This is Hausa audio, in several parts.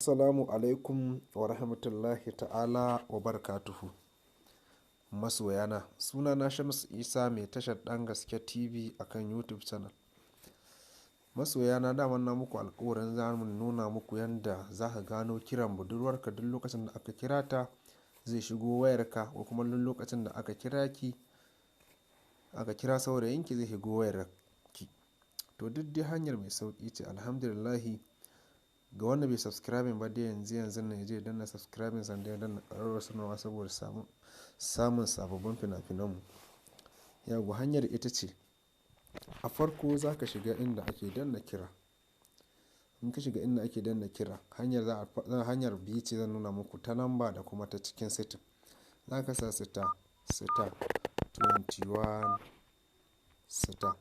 Assalamu alaikum wa rahmatullahi ta'ala wa barakatuhu. Masoyana, sunana Shamsu Isa mai tashar Ɗan Gaske TV akan YouTube channel. Masoyana, daman na muku alƙawarin za mu nuna muku yanda za ka gano kiran budurwarka duk lokacin da aka kira ta zai shigo wayarka, ko kuma duk lokacin da aka kira ki, aka kira saurayinki zai shigo wayarki. To, duk dai hanyar mai sauƙi ce, alhamdulillahi. Ga wanda bai subscribing ba dai, yanzu yanzun nan ya je ya danna subscribing, sannan ya danna ƙararrawar sanarwa saboda samun sababbin fina-finanmu. Yauwa, hanyar ita ce, a farko za ka shiga inda ake danna kira. In ka shiga inda ake danna kira, hanyar za a hanyar biyu ce zan nuna muku, ta namba da kuma ta cikin setting. Za ka sa star star 21 star.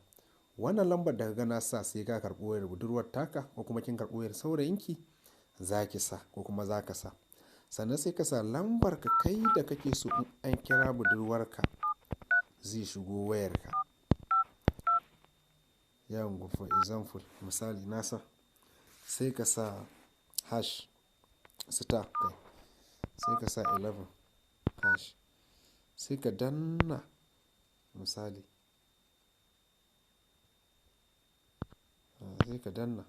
Wannan lambar da ka ga na sa, sai ka karɓi wayar budurwar taka ko kuma kin karɓi wayar saurayinki za ki sa ko kuma za ka sa. Sannan sai ka sa lambar ka kai da kake so in an kira budurwarka zai shigo wayarka. Yauwa, for example, misali na sa, sai ka sa hash star kai, sai ka sa 11 hash, sai ka danna, misali. Sai ka danna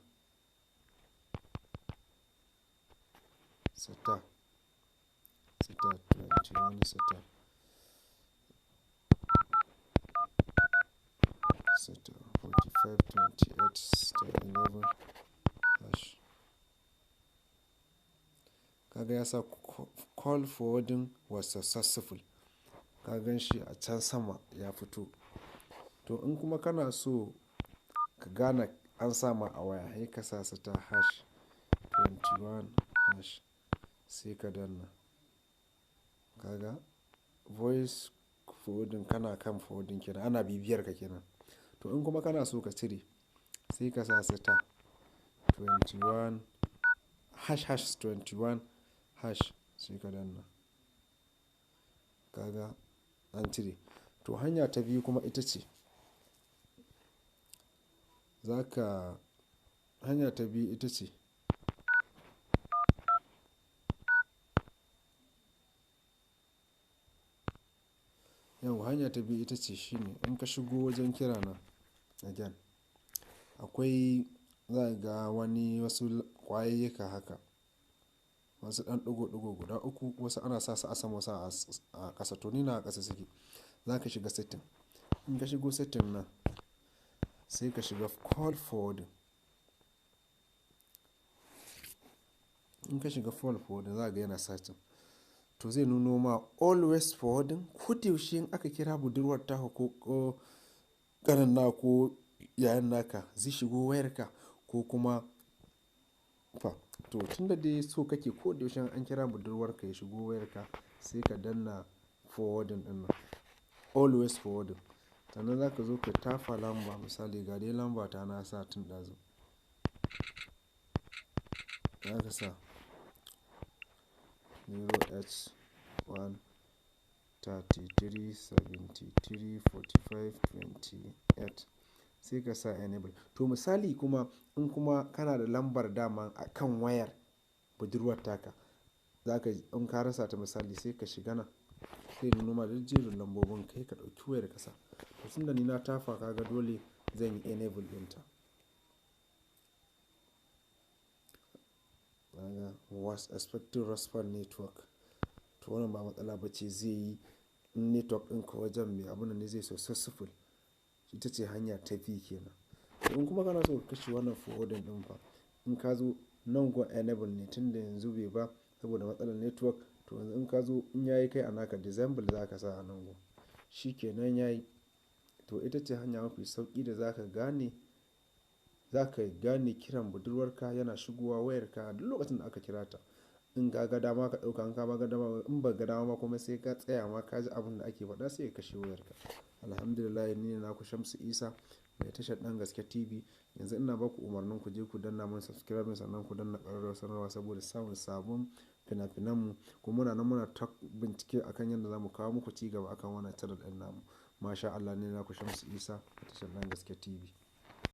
star star 21 star star 45 28 star 11 hash. Kaga ya sa "Call forwarding was successful." Ka gan shi a can sama ya fito. To, in kuma kana so ka gane an sama a waya, sai ka sa star hash 21 hash, sai ka danna. Kaga voice forwarding, kana kan forwarding kenan, ana bibiyar ka kenan. To, in kuma kana so ka cire, sai ka sa star 21 hash hash 21 hash, sai ka danna. Kaga an cire. To, hanya ta biyu kuma ita ce, za ka hanya ta biyu ita ce, yauwa, hanya ta biyu ita ce shine in ka shigo wajen kira nan again, akwai, za ka ga wani wasu ƙwayayyuka haka, wasu ɗan ɗigo ɗigo guda uku, wasu ana sa su a sama, wasu a ƙasa. To, ni nawa a ƙasa suke. Za ka shiga setting. In ka shigo setting nan, sai ka shiga call forwarding. In ka shiga call forwarding, za ka ga yana searching. To, zai nuno ma always forwarding. Ko da yaushe in aka kira budurwar taka ko ƙanin naka ko yayan naka zai shigo wayarka ko kuma fa. To, tun da dai so kake ko da yaushe in an kira budurwarka ya shigo wayarka, sai ka danna forwarding ɗin nan, always forwarding. Sannan za ka zo ka tafa lamba, misali ga dai lamba ta na sa tun ɗazu. Za ka sa 0 H 1 33 73 45 28, sai ka sa enable. To, misali kuma in kuma kana da lambar dama a kan wayar budurwar taka, za ka in ka rasa ta, misali, sai ka shiga nan, sai nuno ma duk jerin lambobin kai, ka ɗauki wayar ka sa. To, tun da ni na tafa, ka ga dole zan yi enable ɗinta. Kaga "Was expecting response network". To, wannan ba matsala ba ce, zai yi in network ɗinka wajen mai abun nan zai successful. Ita ce hanya ta biyu kenan. To, in kuma kana so ka kashe wannan forwarding ɗin fa, in ka zo nan gun enable ne, tun da yanzu bai ba saboda matsalar network. To, yanzu in ka zo, in yayi kai a naka, disable za ka sa a nan gun. Shi kenan yayi. To, ita ce hanya mafi sauƙi da za ka gane kiran budurwarka yana shigowa wayarka duk lokacin da aka kira ta. In ka ga dama ka ɗauka, in ka ba ga dama, in ba ga dama ba kuma sai ka tsaya ma ka ji abun da ake faɗa, sai ka kashe wayarka. Alhamdulillah, ni ne naku Shamsu Isa mai tashar Ɗan Gaske TV. Yanzu ina ba ku umarnin ku je ku danna mun subscribe, sannan ku danna ƙararrawar sanarwa saboda samun sabon fina-finanmu. Kuma muna nan muna ta bincike akan yadda za mu kawo muku ci gaba akan wannan channel ɗin namu. Masha Allah, ni ne naku Shamsu Isa mai tashar Ɗan Gaske TV.